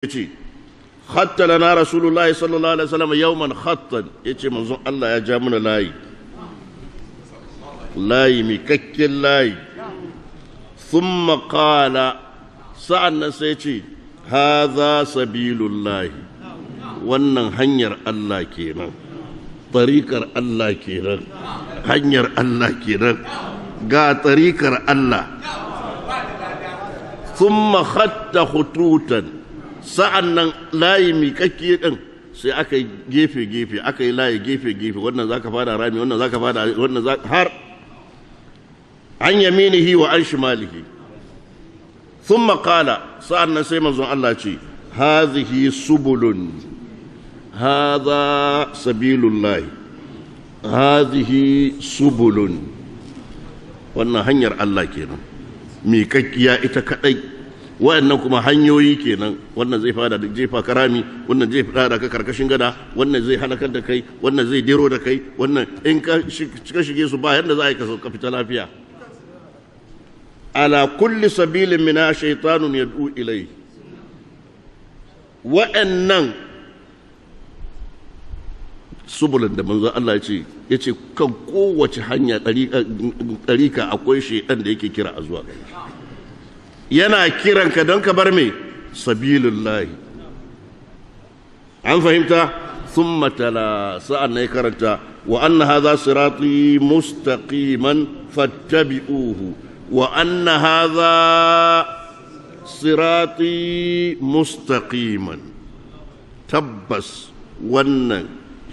Yace hatta lana Rasulullahi sallallahu alaihi wasallam yawman khattan, yace manzon Allah ya ja mana layi, layi mai kakken layi. Thumma qala, sa'annan sai ce hadha sabilullahi, wannan hanyar Allah kenan, tarikar Allah kenan, hanyar Allah kenan, ga tarikar Allah. Thumma khatta khututan, sa'annan layi miƙaƙƙe ɗin sai aka yi gefe-gefe, aka yi layi gefe-gefe, wannan za ka fada rami, wannan za ka fada, wannan za har an yaminihi wa an shimalihi. Sun maƙala, sa'annan sai manzon Allah ce hazihi subulun, haza sabilullahi, hazihi subulun, wannan hanyar Allah kenan miƙaƙƙiya ita kaɗai, wayannan kuma hanyoyi kenan, wannan zai fada jefa karami, wannan zai fada ka karkashin gada, wannan zai halakar da kai, wannan zai dero da kai, wannan in ka shige su ba yadda za a yi ka fita lafiya. Ala kulli sabilin mina shaytanun yad'u ilai. Wayannan subulin da manzo Allah ya ce, yace kan kowace hanya ɗarika akwai shaytan da yake kira a zuwa gare shi. Yana kiranka don ka bar me sabilillahi. An fahimta? Thumma tala, sa'an ne karanta wa anna hadha sirati mustaqiman fattabi'uhu, wa anna hadha sirati mustaqiman. Tabbas wannan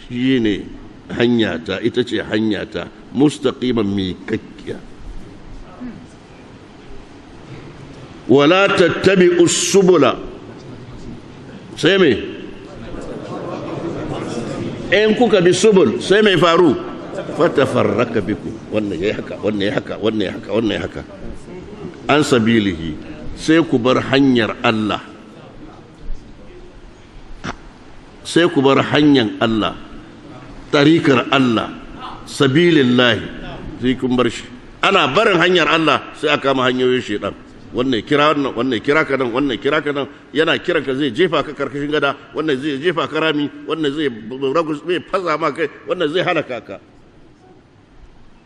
shine hanyata, ita ce hanyata, mustaqiman miƙaƙƙiya. Wala tattabi'u subula, sai me in kuka bi subul sai mai faru? Fatafarraka biku, wannan yayi haka, wannan yayi haka, wannan yayi haka, wannan yayi haka, an sabilihi, sai ku bar hanyar Allah, sai ku bar hanyar Allah, tarikar Allah, sabilillahi, sai kun bar shi. Ana barin hanyar Allah sai aka kama hanyoyin shedan. Wannan kira wannan, wannan kira ka nan, wannan kira ka nan, yana kiran ka zai jefa ka karkashin gada, wannan zai jefa ka rami, wannan zai ragus, zai faza ma kai, wannan zai halaka ka.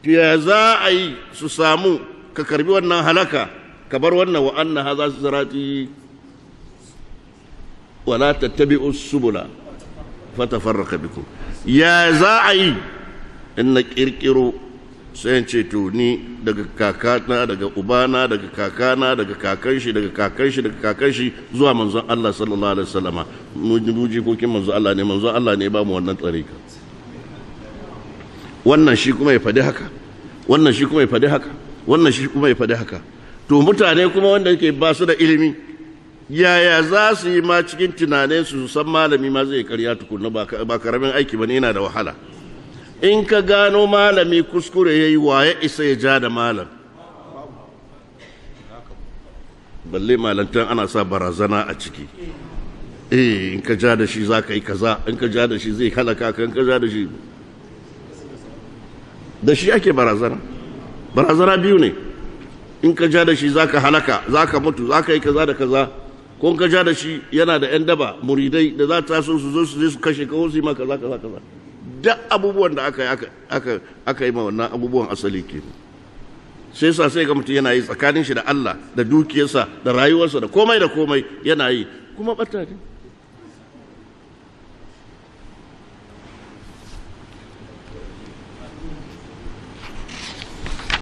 To ya za a yi su samu ka karbi wannan halaka, ka bar wannan wa anna hadha sirati wala tattabi'u subula fatafarraqa bikum. Ya za a yi in na kirkiro sai ce to ni daga kakana, daga ubana, daga kakana, daga kakan shi, daga kakan shi, daga kakan shi zuwa manzon Allah sallallahu alaihi wasallama, mu jikokin manzon Allah ne, manzon Allah ne ba mu wannan tsarika. Wannan shi kuma ya faɗi haka, wannan shi kuma ya faɗi haka, wannan shi kuma ya faɗi haka. To mutane kuma wanda yake ba su da ilimi, yaya za su yi ma cikin tunanin su san malami ma zai karya tukunna? Ba karamin aiki bane, yana da wahala. In ka gano malami kuskure yayi, waye isa ya ja da malam? Balle malantan ana sa barazana a ciki. Eh, in ka ja da shi za ka yi kaza, in ka ja da shi zai halaka ka, in ka ja da shi, da shi ake barazana. Barazana biyu ne. In ka ja da shi za ka halaka, za ka mutu, za ka yi kaza da kaza. Ko in ka ja da shi yana da 'yan daba muridai da za ta so su zo su je su kashe ka, su yi ma kaza kaza kaza. Duk abubuwan da aka yi ma wannan abubuwan asali ke. Sai sa sai ga mutum yana yi tsakanin shi da Allah, da dukiyarsa, da rayuwarsa, da komai da komai yana yi, kuma bata ne.